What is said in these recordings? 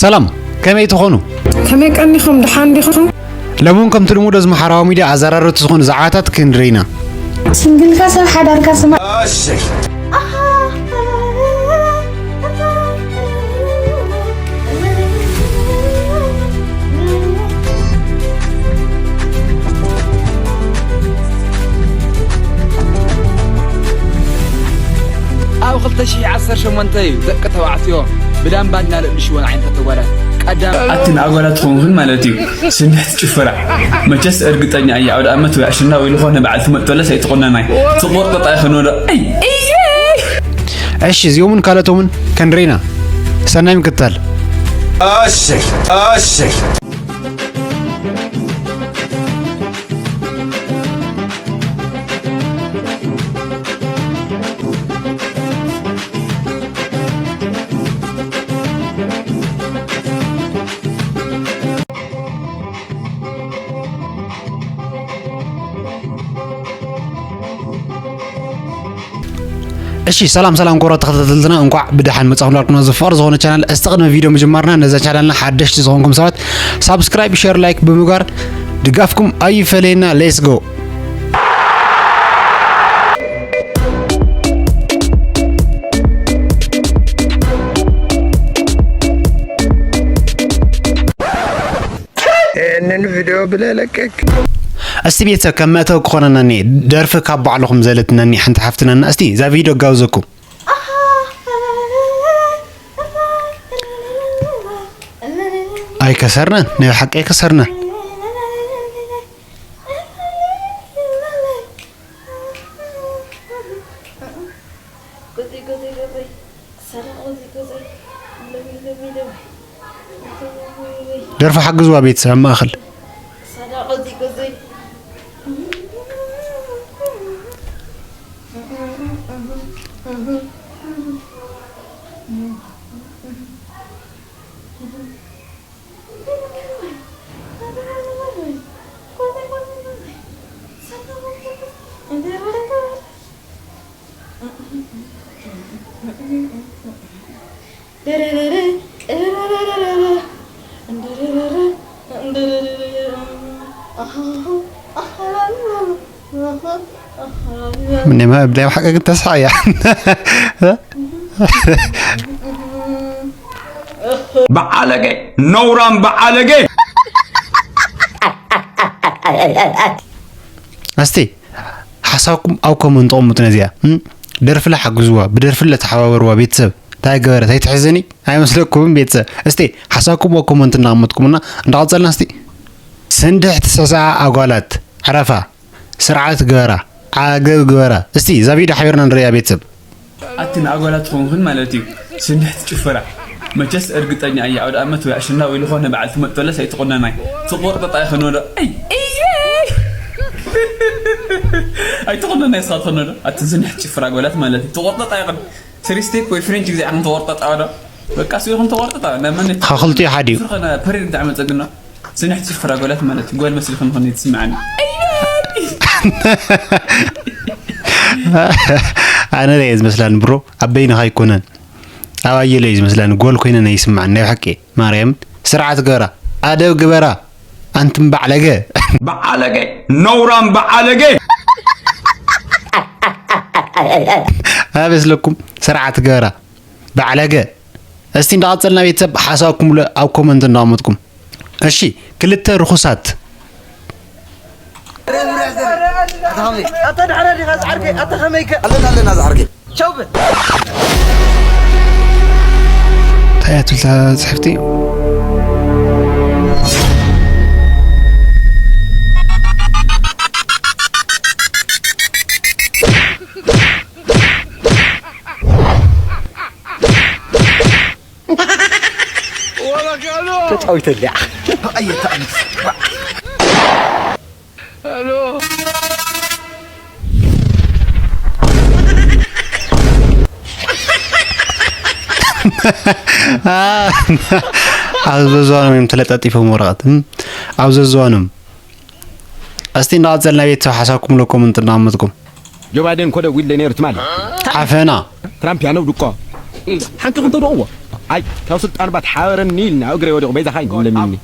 ሰላም፣ ከመይ ትኾኑ? ከመይ ቀኒኹም? ደሓን ዲኹም? ሎሚ እውን ከምቲ ልሙድ ኣብዚ ማሕበራዊ ሚድያ ኣዘራረብቲ ዝኾኑ ዛዕባታት ክንርኢ ኢና። ስንግልካ ሰብ ሓዳርካ ስማ። ኣብ ክልተ ሽሕ ዓሰርተ ሸሞንተ እዩ ደቂ ተባዕትዮ ብዳምባን እናለብሽዎን ዓይነት ኣተጓዳት ቀዳም ኣቲ ንኣጓላት ትኸውን ማለት እዩ። ስንድሕቲ ጭፈራ መቸስ እርግጠኛ እየ። ኣውደ ኣመት ወይ ኣሸንዳ ወይ ዝኾነ በዓል ትመጥበለስ ኣይትቑነናይ። ትቑርጥጣ ይኸኖ ዶ? ኣይ! እሺ፣ እዚኦምን ካልኦቶምን ከንርኢና። ሰናይ ምክትታል። እሺ፣ እሺ። እሺ፣ ሰላም ሰላም፣ ክቡራት ተኸታተልትና፣ እንኳዕ ብደሓን መጻኹም ላልኩና ዝፍቕር ዝኾነ ቻናል። እስቲ ቅድሚ ቪድዮ ምጅማርና፣ ነዛ ቻናልና ሓደሽቲ ዝኾንኩም ሰባት ሳብስክራይብ፣ ሸር፣ ላይክ ብምግባር ድጋፍኩም ኣይፈለየና። ሌትስ ጎ። ይህንን ቪድዮ ብለለቀቅ። እስቲ ቤተሰብ ከም መእተዊ ክኾነና እኒኤ፣ ደርፊ ካብ ባዕልኹም ዘለትና እኒኤ ሓንቲ ሓፍትና እና፣ እስቲ እዛ ቪድዮ ጋብዘኩም። ኣይከሰርናን፣ ናይ ሓቂ ኣይከሰርናን። ደርፊ ሓግዝዋ ቤተሰብ ኣብ ማእኸል። ምንም ብላይ ሓቂ ግን ተስሓ እያ። በዓለገ፣ ነውራም በዓለገ። እስቲ ሓሳብኩም ኣብ ኮመንት ተቐምጡ ነዚኣ። እም? ደርፍለ ሓግዝዋ፣ ብደርፍለ ተሓባበርዋ ቤተሰብ። እንታይ ገበረት? ኣይትሕዝኒ? ኣይመስለኩምን ቤተሰብ? እስቲ ሓሳብኩም ኣብ ኮመንት እናቐመጥኩምና እንዳቐጸልና እስቲ። ስንድሕቲ ስዕስዓ ኣጓላት፣ ዕረፋ፣ ስርዓት ግበራ፣ ዓገብ ግበራ። እስቲ እዛ ቪድዮ ሓቢርና ንርእያ ቤተሰብ። ኣቲ ንኣጓላት ትኾንክን ማለት እዩ። ስንድሕቲ ጭፈራ። መቸስ እርግጠኛ እየ ኣውደ ኣመት ወይ ኣሸንዳ ወይ ዝኾነ በዓል ትመጥበለስ ኣይትቑነናይ። ትቑርጥጣ ይኸኖ ዶ? ኣይ! ኣይትቑነናይ እስኻ ትኸኖ ዶ? ኣቲ ስንድሕቲ ጭፈራ ኣጓላት ማለት እዩ። ትቑርጥጣ ይኸን። ስሪ ስቴፕ ወይ ፍሬንች ግዜ ዓኹም ተቑርጥጣ ዶ? በቃ እሱ ይኹም ተቑርጥጣ። ናይ መን ካብ ክልቲኡ ሓደ እዩ። ዝኾነ ፐሬድ ብጣዕሚ ጸግና። ስንሕቲ ጭፈራ ጓላት ማለት ጓል መስልኺ ምዃኑ ትስምዓኒ። ኣነ እየ ዝመስላኒ ብሮ፣ ኣብ በይንኻ ኣይኮነን። ኣብ ኣየለ እዩ ዝመስላኒ፣ ጓል ኮይነ ናይ ይስምዓኒ፣ ናይ ብሓቂ ማርያም። ስርዓት ግበራ፣ ኣደብ ግበራ፣ ኣንትም ባዕለገ። በዓለገ፣ ነውራም በዓለገ። ኣበስለኩም፣ ስርዓት ግበራ፣ ባዕለገ። እስቲ እንዳቐጸልና ቤተሰብ ሓሳብኩም ለ-፣ ኣብ ኮመንት እንዳቐመጥኩም። እሺ፣ ክልተ ርኹሳት። ኣታ ድሕረ ዲኻ ዝዓርከይ? ኣታ ከመይከ? ኣለና፣ ኣለና ዝዓርከይ። ቻው በል። እንታይ እያ ትብል እታ ጽሕፍቲ? ተጫዊተልያ። ኣየታ ኣንስ። ኣብ ዘዝዋኖም እዮም ተለጣጢፎም ወረቐት፣ እም? ኣብ ዘዝዋኖም። እስቲ እንዳቐጸልና ቤተሰብ ሓሳብኩም ለ ኮመንት እንዳቐመጥኩም። ጆ ባይደን ኮደ ዊለ ነይሩ ትማሊ። ዓፈና። ትራምፕ ያነው ድቆ። ሓንቲ ክንተ ደቕዎ። ኣይ ካብ ስልጣን ባት ሓበረኒ ኢልና እግረ ወዲቑ በይዛኻ ይንለምኒ።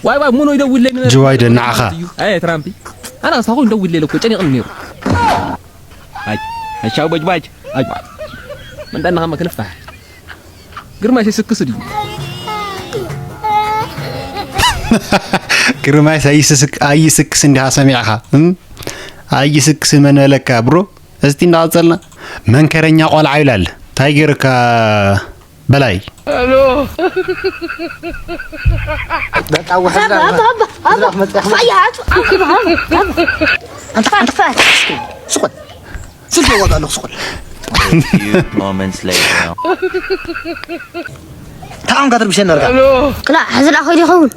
ዋይ ዋይ ሙኖ ይደውለኒ ጅዋይ ደናዕኻ። ኣይ ትራምፒ ኣና ሳኹ ይደውለለ እኮ ጨኒቕኒ ነይሩ። ኣይ ሓሻው በጅባጅ ኣይ መንዳና ኸማ ክንፍታሕ። ግርማይ ሲስክስ ድዩ? ግርማይ ኣይስስክ ኣይስክስ እንዲኻ ሰሚዕኻ እም? ኣይስክስ መን በለካ ብሮ? እስቲ እንዳቐጸልና መንከረኛ ቆልዓ ይላል። እንታይ ገይርካ በላይ? በቃ ውሕድ ዳ- እዛ ክትመጽእ እያ። ኣንተ ኣንተ ስቆል ስልኪ ያዋጣለሁ ስቆል Moments later. ታውን ጋር ብሸን ነርጋ ክላ ሕዝላ ኸይዱ ይኸውን።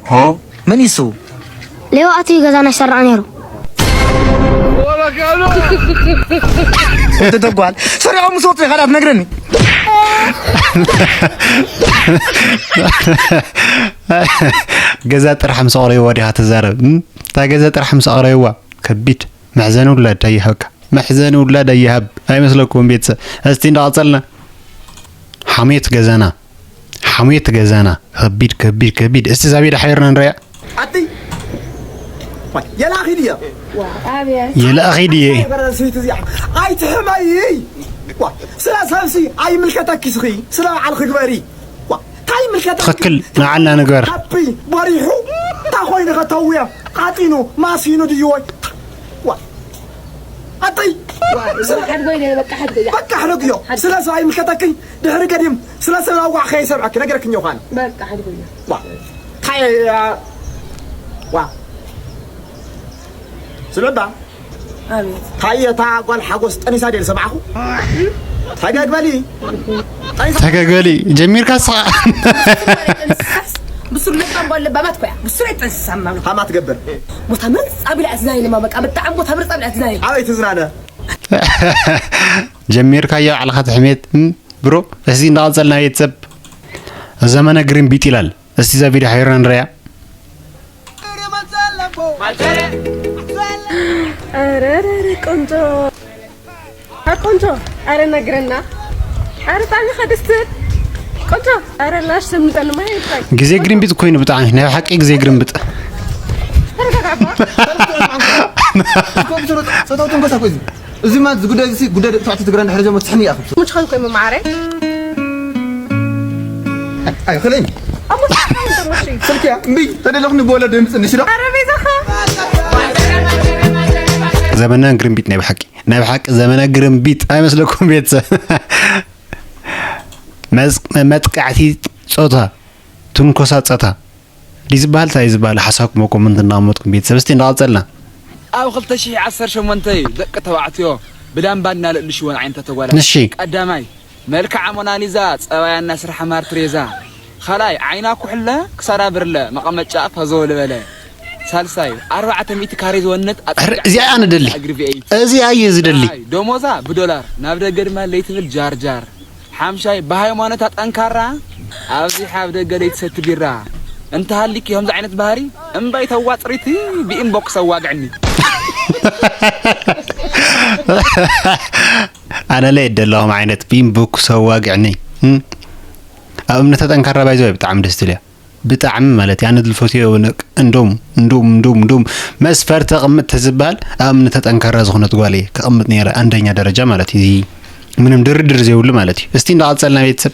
መን ይሱ? ሌባ ኣትዩ ገዛና ይሰርቕ ነይሩ። ወደ ተጓል ሰሪዖም ምስ ወጡ ኢኻ ትነግረኒ። ገዛ ጥራሕ ምስ ኣቕረይዋ ዲኻ ትዛረብ እም? እታ ገዛ ጥራሕ ምስ ኣቕረይዋ ከቢድ መሕዘኒ ውላድ ኣይሃብካ። መሕዘኒ ውላድ ኣይሃብ ኣይመስለኩም ቤተሰብ። እስቲ እንዳቐጸልና ሓሜት ገዛና ሓሜት ገዛና ከቢድ ከቢድ ከቢድ። እስቲ ዛቤዳ ሓይርና ንረያ ኣቲ የላኺ ድየ የላኺ ድየ በረሲት እዚኣ ኣይትሕመይ። ዋ፣ ስለ ሰብሲ ኣይምልከተኪ ስኺ ስለ በዓልኺ ግበሪ። ዋ፣ እንታይ ምልከተኪ ትኽክል ንዓልና ንግበር። ሃቢ በሪሑ እንታይ ኮይኑ ከተውዮ ቃጢኑ ማሲኑ ድዩ ወይ ዋ ኣጠይ ሓድጎይ በቃ ሓድጎይ በቃ ሕደግዮ። ስለ ሰብ ኣይምልከተክኝ። ድሕሪ ገዲም ስለ ሰብ ኣዋዕ ከይሰምዐኪ ነገረክኝ ኳን በቃ ሓድጎይ ዋ ታይ ዋ ስለባ ኣቤት ታይ እታ ጓል ሓጎስ ጠኒሳ ደል ሰማዕኹ። ፈገግ በሊ። ጠኒሳ ተገገሊ ጀሚርካ ስኻ። ብሱር ለባም ጓል ለባማት ኮያ ብሱር ኣይጠንስሳም ማለት ካማ ትገብር። ቦታ ምርጽ ኣቢላ እዝናይ ለማ በቃ ብጣዕሚ ቦታ ምርጽ ኣቢላ እዝናይ ኣበይ ትዝናነ? ጀሚርካዮ ዓልኻ ትሕሜት እም፣ ብሮ። እስቲ እንዳቐጸልና ቤተሰብ ዘመነ ግሪን ቢጥ ይላል። እስቲ እዛ ቪድዮ ሓቢርና ንረያ። ኧረ፣ ኧረ፣ ኧረ፣ ቆንጆ፣ አ፣ ቆንጆ፣ ኧረ ነግረና። ኧረ ጣሚ ኸድስት ቆንጆ፣ ኧረ ላሽ ሰምጠን ማይ ይታይ። ግዜ ግሪን ቢጥ ኮይኑ ብጣዕሚ ናይ ሓቂ ግዜ ግሪን ቢጥ። ተረጋጋ ኣባ። ጾታው ትንኮሳ እኮ እዩ። እዚ ማለት እዚ ጉዳይ እዚ ጉዳይ ደቂ ተባዕትዮ ትግራይ እንድሕር ዘመት ትሕኒ እያ። ሙች ኸንኮ ይመማዓረ። ኣይኽእለኝ። ኣሞ ስልኪ እያ። እምቢ፣ ተደለኹኒ ብወለዶ ይምፅእ ንሽ ዶ? ኣረ ቤዛኻ። ዘመነ ግርምቢጥ ናይ ብሓቂ፣ ናይ ብሓቂ ዘመነ ግርምቢጥ ኣይመስለኩም ቤተሰብ? መዝ-፣ መጥቃዕቲ ጾታ፣ ትንኮሳ ጾታ ድዩ ዝበሃል? እንታይ እዩ ዝበሃል? ሓሳብኩም ኣብ ኮመንት እናቐመጥኩም ቤተሰብ እስቲ እንዳቐጸልና። ኣብ ክልተ ሽሕ ዓሰርተ ሸሞንተ እዩ ደቂ ተባዕትዮ ብዳምባ እናለሉ ሽወን ዓይነታት ተጓላት። እሺ። ቀዳማይ፣ መልክዓ ሞናሊዛ፣ ጸባያ እናስርሓ ማር ትሬዛ። ኻልኣይ፣ ዓይና ኩሕለ፣ ክሳዳ ብርለ፣ መቐመጫ ፈዘው ልበለ። ሳልሳይ፣ ኣርባዕተ ሚእቲ ካሬ ዝወነት ኣረ፣ እዚኣ እያ ንደሊ። እግሪ ቪ ኤይት። እዚኣ እየ ዝደሊ። ራብዓይ፣ ደሞዛ ብዶላር፣ ናብ ደገ ድማ ለይትብል ጃርጃር። ሓምሻይ፣ ብሃይማኖታ ጠንካራ፣ ኣብዚሓ ኣብ ደገ ለይትሰቲ ቢራ። እንተሃሊኪ ከምዚ ዓይነት ባህሪ፣ እምባይ ተዋፅሪቲ ብኢንቦክስ ኣዋግዕኒ። ኣነ ለይ ደለኹም ዓይነት ብኢንቦክስ ኣዋግዕኒ። እም? ኣብ እምነታ ጠንካራ ባይዘ ብጣዕሚ ደስ ትብል እያ። ብጣዕሚ ማለት እያ። ኣነ ድልፈትዮ ወነቅ እንዶም፣ እንዶም፣ እንዶም፣ እንዶም መስፈርት ተቕምጥ ተዝበሃል ኣብ እምነታ ጠንካራ ዝኾነት ጓል እየ ከቕምጥ ነይረ። ኣንደኛ ደረጃ ማለት እዩ። እዚ ምንም ድርድር ዘይብሉ ማለት እዩ። እስቲ እንዳቐጸልና ቤተሰብ።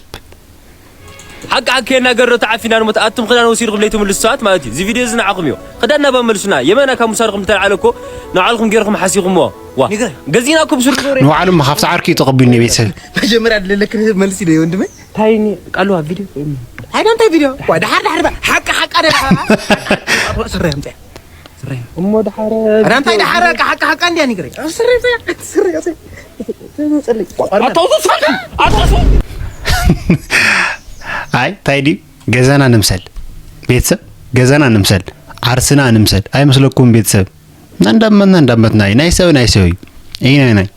ሓቂ ሓቂ እናገረ ተዓፊና ንሞት ኣቱም ክዳን ወሲድኩም ለይትምልሱ ሰባት ማለት እዩ። እዚ ቪድዮ እዚ ንዓኹም እዩ። ክዳን ናባ መልሱና። የመና ካብ ምሳድኹም ዝተልዓለ እኮ ንዓልኩም ጌርኩም ሓሲኹምዎ። ዋ። ንገር። ገዚእናኩም ሱሪ ዶ ንባዕሎም ካብቲ ዓርኪ እዩ ተቐቢሉ ናይ ቤተሰብ። መጀመርያ ለለክ መልሲ ዶ ወንድመይ? ታይኒ ቃሉ ኣብ ቪድዮ። ኣይ ዶንት ቪድዮ። ዋ፣ ደሓር፣ ደሓር፣ ደሓር። ሓቂ፣ ሓቂ፣ ኣደ፣ ደሓር። ስረ ኣምፅያ። ስረ። እሞ ደሓር። ኣረ፣ እንታይ ደሓር? ሓቂ፣ ሓቂ፣ ሓቂ፣ እንዲያ ንገረኝ። ስረ ኣምፅያ። ስረ ኣምፅያ። ኣታውሱ፣ ኣታውሱ። ኣይ፣ ታይ ድዩ? ገዛና ንምሰል። ቤተሰብ፣ ገዛና ንምሰል። ዓርስና ንምሰል። ኣይመስለኩም ቤተሰብ? እንዳመትና እንዳመትና እዩ። ናይ ሰብ ናይ ሰብ እዩ። ይሄ ናይ ናይ።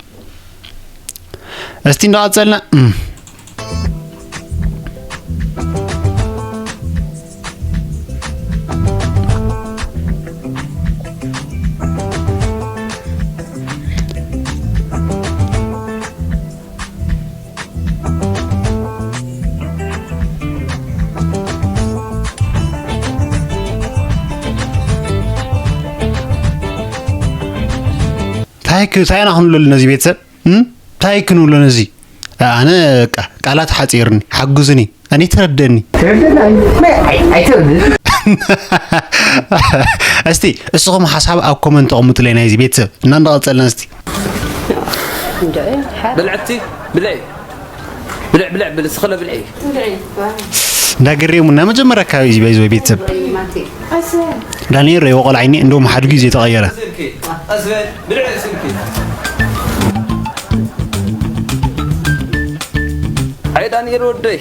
እስቲ እንዳቐጸልና፣ እም። እንታይ ክ-፣ እንታይ ኢና ክንብለሉ ነዚ ቤተሰብ? እም? እንታይ ክንብሎ ነዚ? ኣነ በቃ ቃላት ሓጺርኒ፣ ሓግዙኒ። ኣነ ተረደኒ። እስቲ እስኹም ሓሳብ ኣብ ኮመንት ኣቐምጡለይ ናይዚ ቤተሰብ። እና እንዳቐጸልና እስቲ። ብልዕቲ ብልዒ ብልዕ ብልዕ ብል ስኽለ ብልዒ። እንዳገሬሙ እና መጀመርያ ኣካባቢ እዚ ባይዞ ቤተሰብ። ዳንኤል ረይዎ ቆልዓ ይኒ እንደውም ሓድጉ እዩ ዘይተቐየረ። ኣይ ዳንኤል ወደይ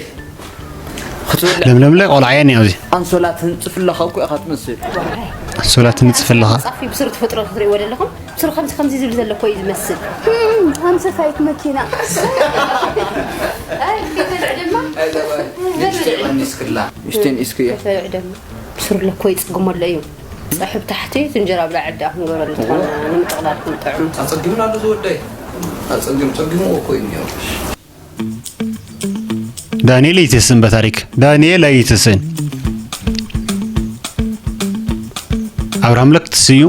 ክትበልዕ ለምለምለ ቆልዓ የን ኣብዚ። ኣንሶላ ትንፅፍ ኣለኻ እኮ ኢኻ ትመስል። ኣንሶላ ትንፅፍ ኣለኻ። ጻፊ ብስሩ ተፈጥሮ ክትርእይዎ ዘለኹም። ብስሩ ከምዚ ከምዚ ዝብል ዘሎ እኮ እዩ ዝመስል። ሃምሰፋይት መኪና። ኣይ፣ ከይተልዕ ድማ። ንሽተይ ቀኒስክላ። ንሽተይ ንእስክዮ። ከይተልዕ ድማ። ብስሩ ለኮ ይጽግሞ ኣሎ እዩ። ጸብሒ ብታሕቲ፣ እቲ እንጀራ ብላዕሊ ደኣ ክንገብረሉ ዝኾነ ንምጥቕላል ክንጥዕሙ። ኣጸጊምና ኣሎ ዝወደይ። ኣጸጊም ጸጊምዎ እኮ እዩ ነይሩ። ዳንኤል ኣይትስን በታሪክ ዳንኤል ኣይትስን። ኣብርሃም ለክ ትስዩ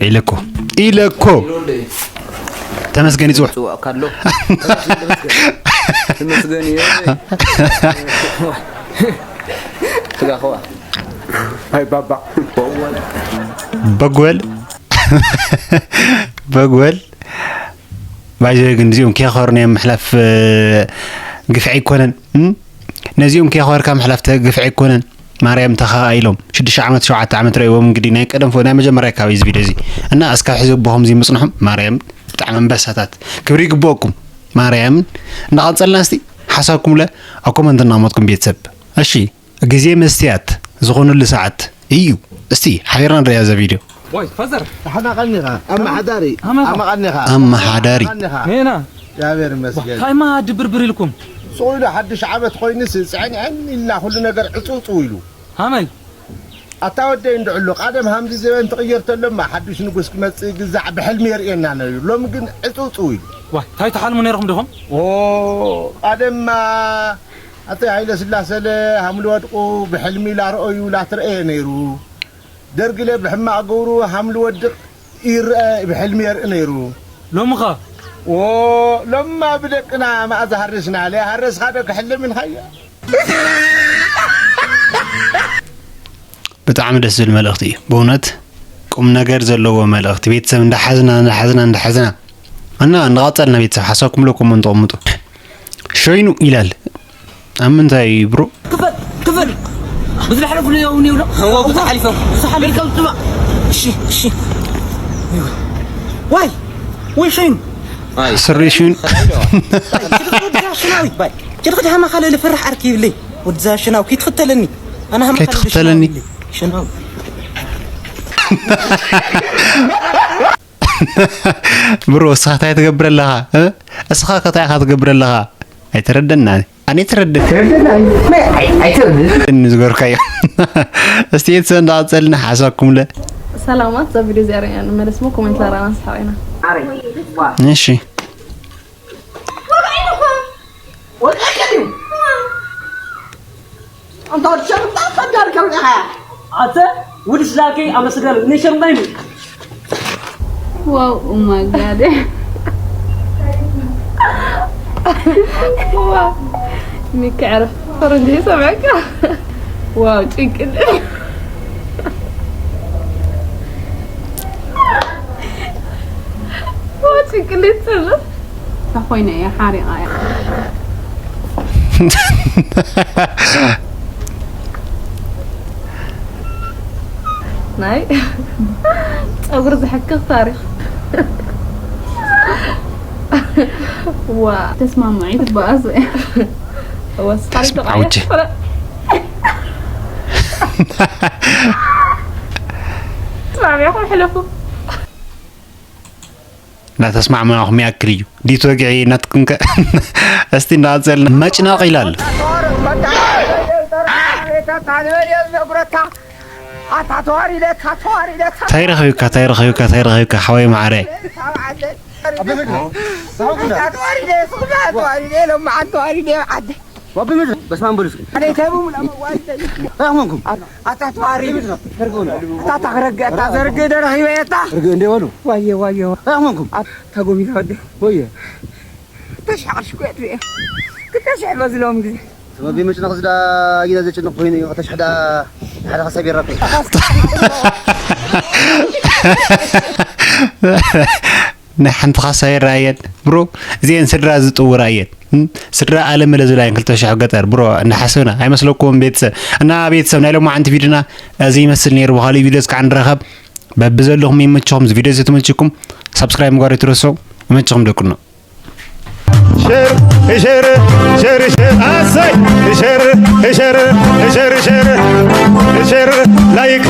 ኢለኮ ኢለኮ። ተመስገን ይጽውሕ። ጽዋእ ካሎ። ተመስገን እዩ። ስጋ ኸዋ። ኣይ ባባ። በጎል በጎል ባይዘ ግን እዚኦም ከይኸሩ ናይ ምሕላፍ ግፍዒ ኣይኮነን። ነዚኦም ከይኸርካ ምሕላፍ ግፍዒ ኣይኮነን። ማርያም ተኻኢሎም ሽዱሽተ ዓመት ሸውዓተ ዓመት ረእዎም እንግዲህ ናይ ቀደም ፎ ናይ መጀመርያ ካብ እዚ ቪድዮ እዚ እና እስካብ ሕዚ ኣቦኹም እዚ ምጽንሖም ማርያም ብጣዕሚ ኣንበሳታት ክብሪ ይግበኩም። ማርያምን እንዳቐጸልና እስቲ ሓሳብኩም ለ ኣብ ኮመንት እናመጥኩም ቤተሰብ እሺ። ግዜ መስትያት ዝኾነሉ ሰዓት እዩ። እስቲ ሓቢርና ንሪኣ እዛ ቪድዮ። ዋይ ፋዘር ሓና ቀኒኻ ኣመሓዳሪ ኣመኻ። ኣመቐኒኻ ኣመሓዳሪ ቀኒኻ ሜና እግዚኣብሔር ይመስገን። ታይማ ድብርብር ኢልኩም ስቕ ኢሉ ሓድሽ ዓመት ኮይኑስ ጽዕንዐን ኢልና ኩሉ ነገር ዕጽውጽው ኢሉ። ሃመይ ኣታ ወደይ እንድዕሉ ቃደም ሃምዚ ዘበን ትቕየር ተሎማ ሓድሽ ንጉስ ክመጽእ ግዛዕ ብሕልሚ የርእየና ነይሩ። ሎሚ ግን ዕጽውጽው ኢሉ። ዋይ ታይ ትሓልሙ ነይርኩም ዲኹም? ኦ ቃደማ ኣቶ ሃይለ ስላሰለ ሃምሊ ወድቁ ብሕልሚ ላረኦዩ ላትረእየ ነይሩ። ደርግለ ብሕማቕ ገብሩ ሃምሊ ወድቕ ይረአ ብሕልሚ የርኢ ነይሩ። ሎምኸ ዎ ሎማ ብደቅና መኣዛ ሃረስና ለይ ሃረስኻ ዶ ክሕልም ኢልካዮ? ብጣዕሚ ደስ ዝብል መልእኽቲ እዩ ብእውነት ቁም ነገር ዘለዎ መልእኽቲ ቤተሰብ እንዳሓዝና እንዳሓዝና እንዳሓዝና እና እንዳቐፀልና ቤተሰብ ሓሳብኩም ሎ ኮመንት ተቐምጡ ሸይኑ ይላል ኣብ ምንታይ ብሮ ክፈል ክፈል ብዙሕ ሓለፉ ነው ያው ነው ነው ብዙሕ ሓሊፎም ብዙሕ ሓሊፎም ጥባ እሺ እሺ ዋይ ወይ ሸይኑ ስሪ ሸይኑ ሽናዊ ባይ ጭርቅ ደሃማ ካለ ልፈራሕ ዓርኪ ይብለይ ወድዛ ሽናው ከይትኽተለኒ ኣነ ሃማ ከይትኽተለኒ። ሽናው ብሮ እስኻ እንታይ ትገብር ኣለኻ እ? እስኻ ከ እንታይ ኢኻ ትገብር ኣለኻ ኣይተረደና ኣነ ተረደ ኣይተረድእ ዝገርካዮ እስቲ ቤተሰብ እንዳቐፀልና ሓሳብኩም ለ ሰላማት እዛ ቪድዮ እዚኣ ርኢና ንመለስ ሞ ኮሜንት ላራና ንስሓቕ ኢና እሺ ኣንታ ወዲ ሸርምጣ ፈዳር ከም ኢኻ ኣተ ውድስ ላከይ ኣመስገን ንሸምጣይ ዋው ኦ ማይ ጋድ ዋው ሚኪ ዕረፍ ፈረንጂ ሰምዐካ ዋው ጭንቅል ዋው ጭንቅል ይትሉ እታ ኮይነ እያ ሓሪቓ እያ ናይ ፀጉሪ ዝሕክኽ ታሪኽ ዋ ተስማምዒ ትበኣስ ወስኻሪ ተስማዕውጂ። ተስማሚዕኹም ሕለፉ እንዳተስማዕማዕኹም ያክል እዩ ዲት ወግዒ ናትኩምከ እስቲ እንዳቐፀልና መጭናቕ ኢላል ነግረካ ኣታ ተዋሪደካ ተዋሪደካ እንታይ ረኺብካ እንታይ ረኺብካ እንታይ ረኺብካ ሓወይ ማዕረ ተዋሪደ ስኹማ ተዋሪደ ሎማዓንቲ ተዋሪደ ዓደ ዋቢ ምድር በስመ አብ በሉ እስኪ። ኣነ ተቡ ሙላ ዋይ ተይ። ኣሞንኩም። ኣታ ተዋሪ። ኣታ ተረገ ኣታ ዘርገ ደረኺበ ኣታ። ርግ እንደ በሉ። ዋየ ዋየ። ኣሞንኩም። ኣታ ጎሚታ ወደ። ወየ። ተሻቅሽ ቆጥ። ክተሻ በዝሎም ግዜ። ሰበብ መጭነቕ ዝዳ ጊና ዘጭንቕ ኮይኑ እዩ። ተሽሕዳ ሓደ ኸሳብ ይረፍ። ናይ ሓንቲ ካሳ ይረኣየን ብሮ። እዚአን ስድራ ዝጥውራ እየን። እም? ስድራ ኣለም መለ ዝብላ እየን ክልተ ሽሕ ገጠር ብሮ። እንዳሓሰብና ኣይመስለኩም ቤተሰብ? እና ቤተሰብ ናይ ሎማዓንቲ ቪድዮና እዚ ይመስል ነይሩ። ብኻሊእ ቪድዮ እስካዕ ንራኸብ። በብዘለኹም ይመችኹም። እዚ ቪድዮ እዚ ተመችኩም ሳብስክራይብ ምግባር ኣይትረስዑ። ይመችኹም ደቅኖ። ሸር ሸር ሸር ሸር ኣሰይ ሸር ሸር ሸር ሸር ሸር ላይክ